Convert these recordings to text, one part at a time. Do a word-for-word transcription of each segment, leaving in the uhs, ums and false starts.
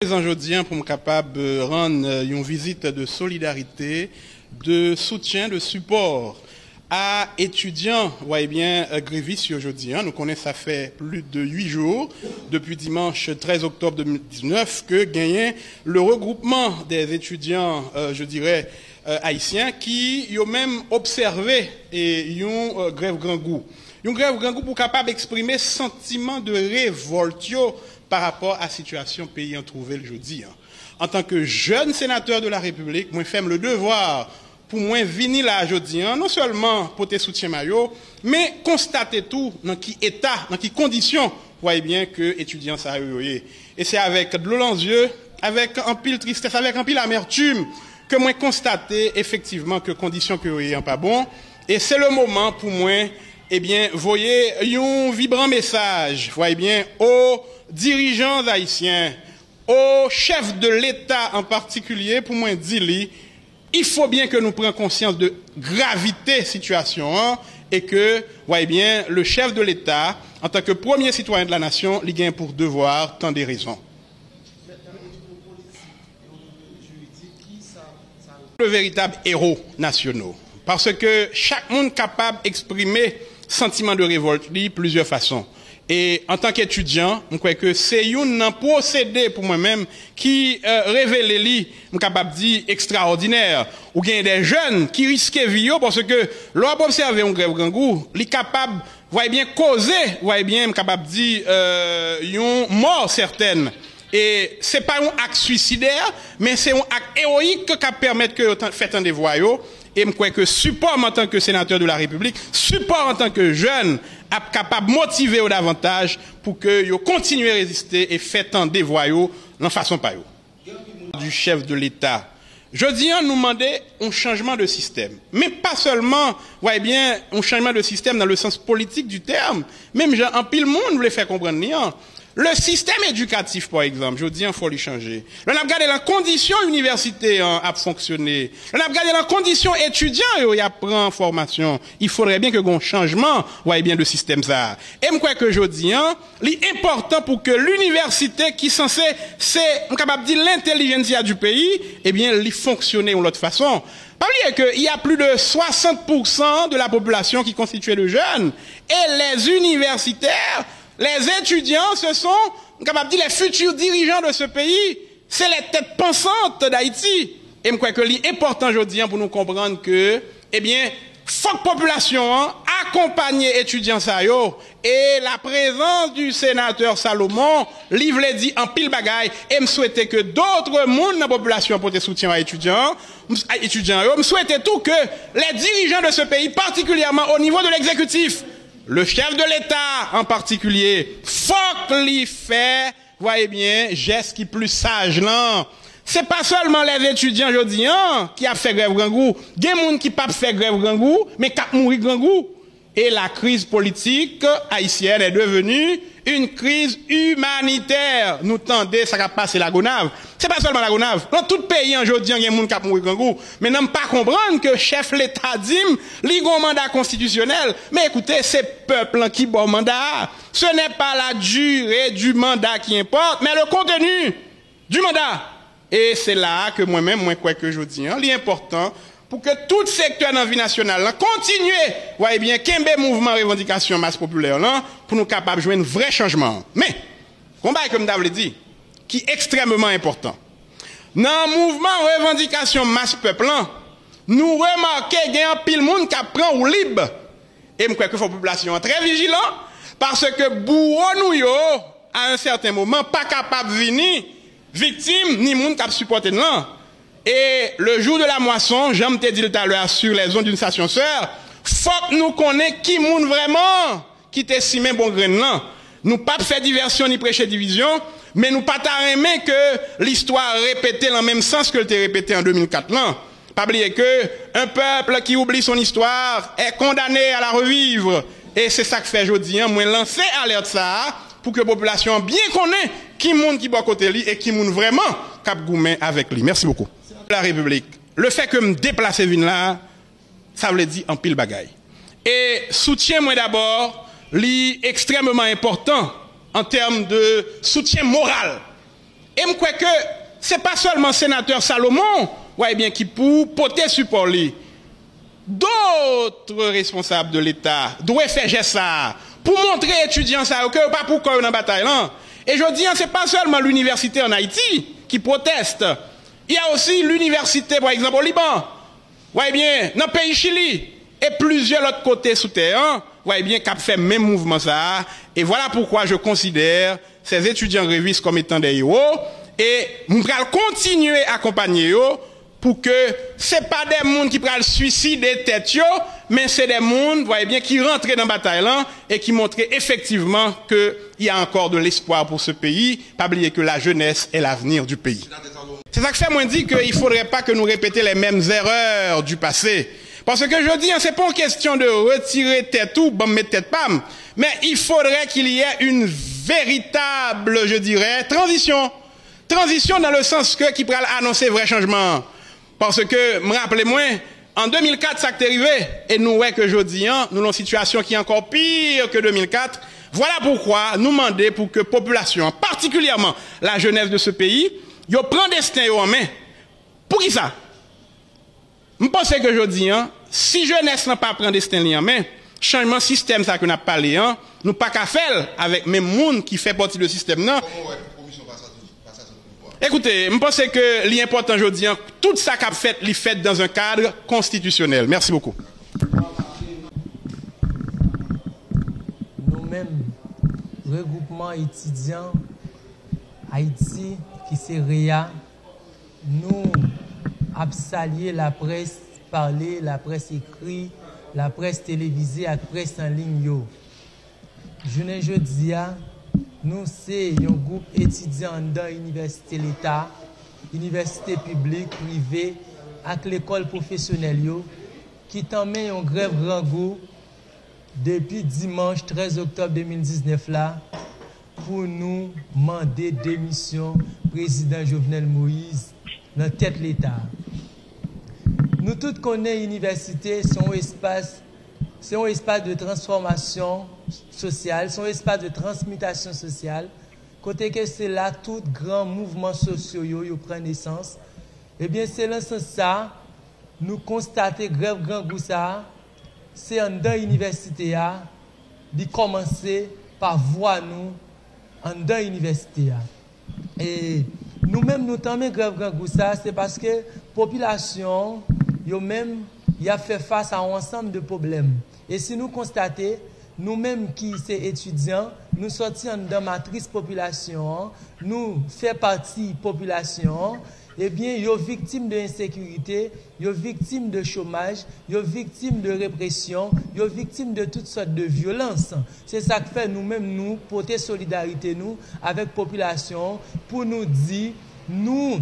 Prezan jodi a pou m kapab, euh, rann, euh, yon vizit de solidarité, de soutien, de support a etidyan, w a, ebyen, euh, grevis yo jodi a. Nou konnen sa fè plis de uit jou, depi dimanch trèz oktòb de mil diznèf, ke genyen le regroupement des étudiants, euh, je dirais, euh, haïtiens, ki yo menm obsève, e, yon, euh, grèv grangou. Yon grèv grangou pou kapab eksprime santiman de revòlt yo pa rapò a sitiyasyon peyi an twouve l jodi a. Antanke jèn senatè de la Repiblik, mwen fè m le devwa pou mwen vini la jodi a, non sèlman pote soutyen m a yo, men konstate tou nan ki eta, nan ki kondisyon, w a, ebyen, ke etidyan sa yo, yo ye. E se avèk dlo nan zye, avèk anpil tristès, avèk anpil amètim, ke mwen konstate efektivman ke kondisyon ke yo ye an pa bon. E se le moman pou mwen, ebyen, voye yon vibran mesaj, w a, ebyen, o dirijan ayisyen, o chèf de Leta an patikilye, pou mwen di li, il faut bien que nou pran konsyans de gravite sitiyasyon an e ke, w a, ebyen, le chèf de Leta, antanke premye sitwayen de la nasyon, li gen pou devwa tande rezon. Le veritab ewo nasyonal. Paske chak moun kapab eksprime santiman de revòlt li plizyè fason. E antanke etidyan, m kwè ke se youn nan pwosede pou mwen menm ki, euh, revele li, m kapab di, ekstraòdinè. Ou gen de jèn ki riske vi yo paske lè w ap obsève yon grèv grangou, li kapab, w a, ebyen, koze, w a, ebyen, m kapab di, euh, yon mò sètèn. E se pa yon ak swisidè, men se yon ak ewoyik k ap pèmèt ke yo tan-, fè tande vwa yo. E m kwè ke sipò m antanke senatè de la Repiblik, sipò antanke jèn ap kapab motive yo davantaj pou ke yo kontinye reziste e fè tande vwa yo nan fason pa yo. Du chef de l'État. Jodi a, nou mande yon chanjman de sistèm. Men pa sèlman, w a, ebyen, yon chanjman de sistèm nan le sens politik du terme, menm jan anpil moun vle fè konprann li an. Le système éducatif, pa egzanp, jodi a, fò li chanje. Lè n ap gade nan kondisyon inivèsite an ap fonksyone, lè n ap gade nan kondisyon etidyan yo y ap pran fòmasyon, il faudrait bien que gen yon chanjman, w a, ebyen, de sistèm sa a. E m kwè ke jodi a, li enpòtan pou ke linivèsite ki sanse se, m kapab di, l'intelligentsia du pays, ebyen, li fonksyone yon lòt fason. Pa bliye ke il y a plus de soixante pour cent de la population qui constituée de jeunes, et les universitaires, les étudiants, ce sont, m kapab di, les futurs dirigeants de ce pays. Se les têtes pensantes d'Haïti. E m kwè ke li enpòtan jodi a pou nou konprann ke, ebyen, fòk popilasyon an akonpanye etidyan sa yo. E la présence du sénateur Salomon, li vle di anpil bagay. E m swete ke dòt moun nan popilasyon an pote soutyen a etidyan, a etidyan yo. M swete tou ke les dirigeants de ce pays, particulièrement au niveau de l'exécutif, le chef de l'État en particulier, fòk li fè, w a, ebyen, jès ki plis saj lan. Se pa sèlman les étudiants jodi a ki ap fè grèv grangou. Gen moun ki p ap fè grèv grangou, men k ap mouri grangou. Et la crise politique haïtienne est devenue une crise humanitaire. Nou tande sa k ap pase Lagonav. Se pa sèlman Lagonav. Nan tout peyi an jodi a, gen moun k ap mouri grangou. Men nan m pa konprann ke chèf Leta di m li gen yon manda konstitisyonèl. Men ekoute, se pèp lan ki ba w manda a. Ce n'est pas la durée du mandat qui importe, mais le contenu du mandat. E se la a ke mwen menm, mwen kwè ke jodi a, li enpòtan pou ke tout sektè nan vi nasyonal lan kontinye, w a, ebyen, kenbe mouvman revandikasyon mas popilè lan pou nou kapab jwenn vrè chanjman an. Men, gon bagay ke m ta vle di, ki ekstrèmeman enpòtan. Nan mouvman revandikasyon mas pèp lan, nou remake gen anpil moun k ap pran woulib. E m kwè ke fò popilasyon an trè vijilan, paske bouwo nou yo, à un certain moment, pa kapab vini viktim ni moun k ap sipòte n lan. E le jour de la moisson, jan m te di l talè a sur les ondes d'une station sœur, fòk nou konnen ki moun vrèman ki te simen bon grenn lan. Nou p ap fè divèsyon ni preche divizyon, men nou pa ta renmen ke listwa repete lan menm sans ke l te repete an de mil kat lan. Pa bliye ke un peuple qui oublie son histoire est condamné à la revivre. E se sa k fè jodi a, mwen lanse alèt sa a pou ke popilasyon an byen konnen ki moun ki bò kote li e ki moun vrèman k ap goumen avèk li. Mèsi bokou. La Repiblik, le fè ke m deplase vin la a, sa vle di anpil bagay. E soutyen mwen dabò, li ekstrèmeman enpòtan an tèm de soutyen moral. E m kwè ke se pa sèlman senatè Salomon, w a ebyen, ki pou pote sipò li. Dòt responsab de Leta dwe fè jès sa a pou montre etidyan sa yo ke yo pa pou kò yo nan batay lan. E jodi an, se pa sèlman linivèsite ann Ayiti ki pwotèste. Il y a aussi l'université, par exemple, au Liban. W a ebyen, nan peyi Chili e plizyè lòt kote sou tè an, w a ebyen, k ap fè menm mouvman sa a. Et voilà pourquoi je considère ces étudiants grévistes comme étant des héros. E m pral kontinye akonpanye yo pou ke se pa de moun ki pral swiside tèt yo, men se de moun, w a ebyen, ki rantre nan batay lan e ki montre efektivman ke il y a encore de l'espoir pour ce pays. Pa bliye ke la jeunesse est l'avenir du pays. Se sa k fè mwen di ke il faudrait pas que nous répétions les mêmes erreurs du passé. Paske jodi an, se pa yon kesyon de retire tèt ou, ban m met tèt pa m, men il faudrait qu'il y ait une véritable, je dirais, transition. Transition dans le sens ke ki pral anonse vrè chanjman an. Paske m raple mwen, an de mil kat, sa k te rive, e nou wè ke jodi an, nou nan yon sitiyasyon ki ankò pi ke de mil kat. Voilà pourquoi nou mande pou ke popilasyon an, patikilyèman la jeunesse de ce pays, yo pran desten yo an men. Poukisa? M panse ke jodi an, si jenès lan pa pran desten li an men, chanjman sistèm sa ke n ap pale an, nou pa ka fè l avèk menm moun ki fè pati de sistèm nan. Ekoute, m panse ke li enpòtan jodi an, tout sa k ap fèt, li fèt dans un cadre constitutionnel. Merci beaucoup. Nou menm, Regroupman Etidyan Ayiti, ki se reya, nou ap salye laprès pale, laprès ekri, laprès televize ak près an liy yo. Jounen jodi a, nou se yon gwoup etidyan anndan inivèsite leta, inivèsite piblik, prive ak lekòl pwofesyonèl yo ki tanmen yon grèv grangou depi dimanch trèz oktòb de mil diznèf la pou nou mande demisyon Prezidan Jovenel Moïse nan tèt Leta a. Nou tout konnen inivèsite se yon espas, se yon espas de transfòmasyon sosyal, se yon espas de transmitasyon sosyal, kote ke se la tout gran mouvman sosyo yo, yo pran nesans. Ebyen, se nan sans sa, nou konstate grèv grangou sa a, se anndan inivèsite a li kòmanse pa vwa nou anndan inivèsite a. E nou menm nou tanmen grèv grangou sa a, se paske popilasyon yo menm y ap fè fas a yon ansanm de pwoblèm. E si nou konstate, nou menm ki se etidyan, nou sòti anndan matris popilasyon an, nou fè pati popilasyon an, ebyen, yo viktim de ensekirite, yo viktim de chomaj, yo viktim de represyon, yo viktim de tout sòt de vyolans. Se sa k fè nou menm nou pote solidarite nou avèk popilasyon an pou nou di nou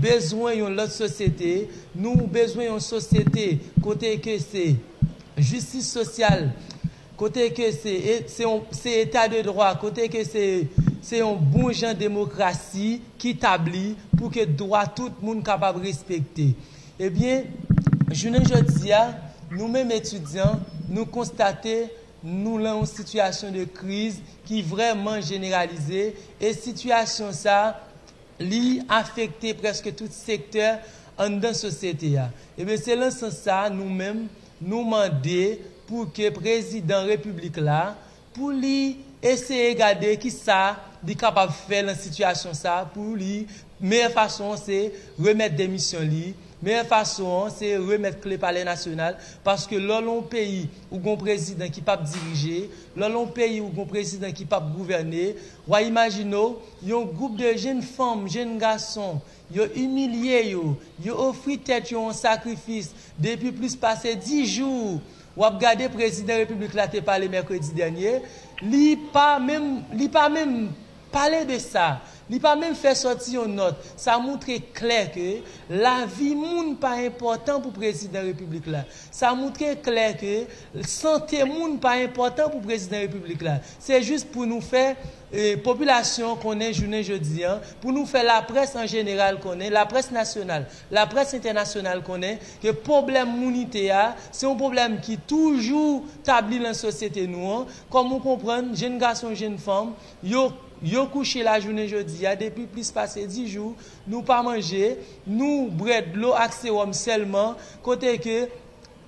bezwen yon lòt sosyete, nou bezwen yon sosyete kote ke se jistis sosyal, kote ke se, se yon, se eta de dwa, kote ke se, se yon bon jan demokrasi ki tabli pou ke dwa tout moun kapab respekte. Ebyen, jounen jodi a, nou menm etidyan, nou konstate nou lan yon sitiyasyon de kriz ki vrèman jeneralize, e sitiyasyon sa, li afekte prèske tout sektè anndan sosyete a. Ebyen, se lan sans sa, nou menm, nou mande pou ke prezidan repiblik la, pou li eseye gade kisa li kapab fè lan sitiyasyon sa, pou li, meyè fason an se remèt demisyon li, meyè fason an se remèt kle palè nasyonal, paske lè w lan yon peyi ou gon prezidan ki p ap dirije, lè w lan yon peyi ou gon prezidan ki p ap gouvène, w a imajine w, yon gwoup de jenn fanm, jenn gason, yo imilye yo, yo ofri tèt yo an sakrifis depi plis pase dis jou. W ap gade prezidan repiblik la te pale mèkredi dènye, li pa menm, li pa menm pale de sa, li pa menm fè sòti yon nòt. Sa moutre klè ke lavi moun pa enpòtan pou prezidan repiblik la. Sa moutre klè ke sante moun pa enpòtan pou prezidan repiblik la. Se jis pou nou fè, e, popilasyon an konnen jounen jodi an, pou nou fè laprès an jeneral konnen, laprès nasyonal, laprès entènasyonal konnen ke pwoblèm mounite a, se yon pwoblèm ki toujou tabli lan sosyete nou an. Kòm ou konprann, jenn gason, jenn fanm, yo Yo kouche lajounen jodi a, depi plis pase dis jou, nou pa manje, nou bwè dlo ak sewòm sèlman, kote ke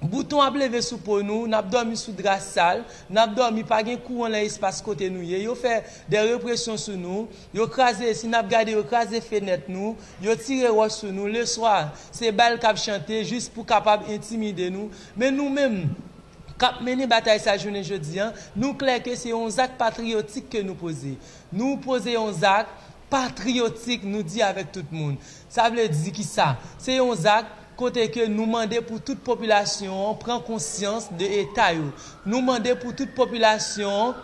bouton ap leve sou po nou, n ap dòmi sou dra sal, n ap dòmi, pa gen kouran nan espas kote nou ye. Yo fè de represyon sou nou, yo kraze, si n ap gade, yo kraze fenèt nou, yo tire wòch sou nou. Leswa, se bal k ap chante jis pou kapab entimide nou. Men nou menm, k ap mennen batay sa jounen jodi a, nou klè ke se yon zak patriyotik ke nou poze. Nou poze yon zak patriyotik, nou di avèk tout moun. Sa vle di ki sa? Se yon zak kote ke nou mande pou tout popilasyon an pran konsyans de eta yo. Nou mande pou tout popilasyon an,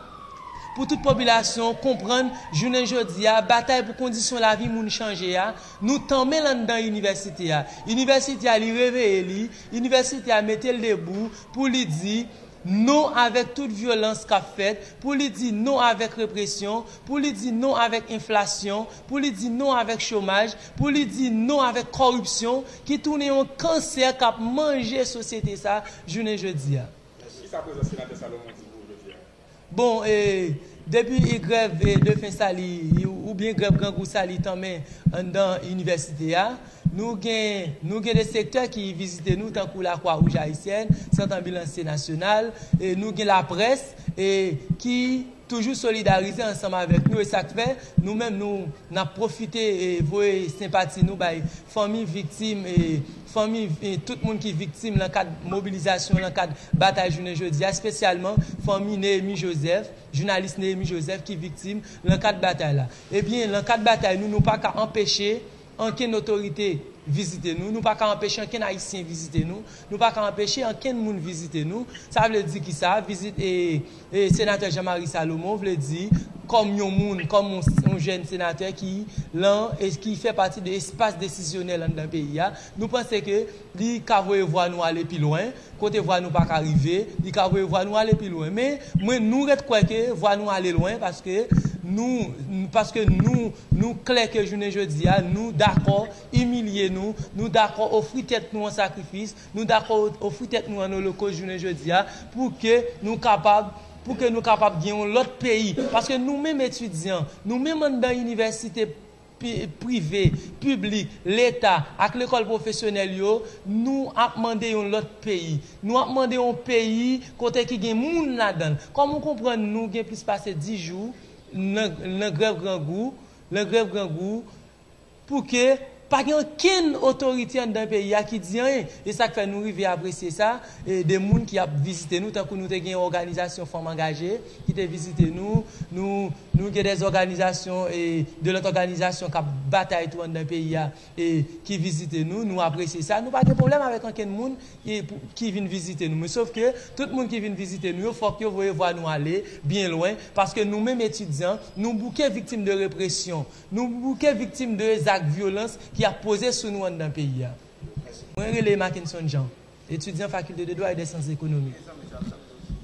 pou tout popilasyon an konprann jounen jodi a, batay pou kondisyon lavi moun chanje a, nou tanmen l anndan inivèsite a. Inivèsite a, li reveye li, inivèsite a mete l debou pou li di non avèk tout vyolans k ap fèt, pou li di non avèk represyon, pou li di non avèk enflasyon, pou li di non avèk chomaj, pou li di non avèk kòripsyon ki tounen yon kansè k ap manje sosyete sa jounen jodi a. Kisa prezans Senatè Salomon di pou ou jodi a? Bon, e, depi grèv, e, de fen sa li, oubyen grèv grangou sa li tanmen anndan inivèsite a, nou gen, nou gen de sektè ki vizite nou, tankou Lakwa Wouj Ayisyèn, Sant Anbilans Nasyonal, e nou gen laprès, e ki toujou solidarize ansanm avèk nou, e sa k fè nou menm nou, n ap pwofite, e, voye senpati nou bay fanmi viktim, e, fanmi, e, tout moun ki viktim nan kad mobilizasyon, nan kad batay jounen jodi a, espesyalman fanmi Néhémie Joseph, jounalis Néhémie Joseph ki viktim nan kad batay la. Ebyen, nan kad batay nou, nou pa ka anpeche ankenn otorite vizite nou, nou pa ka anpeche ankenn Ayisyen vizite nou, nou pa ka anpeche ankenn moun vizite nou. Sa vle di ki sa? Vizit, e, e, Senatè Jean Marie Salomon vle di, kòm yon moun, kòm yon, yon jèn senatè ki lan, e ki fè pati de espas desizyonèl anndan peyi a, nou panse ke li ka voye vwa nou ale pi lwen, kote vwa nou pa ka rive, li ka voye vwa nou ale pi lwen. Men, mwen, nou ret kwè ke vwa nou ale lwen, paske nou, paske nou, nou klè ke jounen jodi a, nou dakò imilye nou, nou dakò ofri tèt nou an sakrifis, nou dakò ofri tèt nou an olokos jounen jodi a, pou ke nou kapab, pou ke nou kapab gen yon lòt peyi. Paske nou menm etidyan, nou menm anndan inivèsite pi-, prive, piblik, leta ak lekòl pwofesyonèl yo, nou ap mande yon lòt peyi. Nou ap mande yon peyi kote ki gen moun ladan l. Kòm ou konprann, nou gen plis pase dis jou nan, nan grèv grangou, nan grèv grangou, pou ke pa gen okenn otorite anndan peyi a ki di anyen. E sa k fè nou rive apresye sa, e de moun ki ap vizite nou, tankou nou te gen òganizasyon fanm angaje ki te vizite nou, nou, nou gen de òganizasyon, e de lòt òganizasyon k ap batay tou anndan peyi a, e ki vizite nou, nou apresye sa. Nou pa gen pwoblèm avèk ankenn moun ki, pou, ki vin vizite nou. Men sof ke tout moun ki vin vizite nou yo, fòk yo voye vwa nou ale byen lwen, paske nou menm etidyan, nou bouke viktim de represyon, nou bouke viktim de zak vyolans ki ap poze sou nou anndan peyi a. Mwen rele Mackenson Jean, etidyan Fakilte de Dwa e de Syans Ekonomik.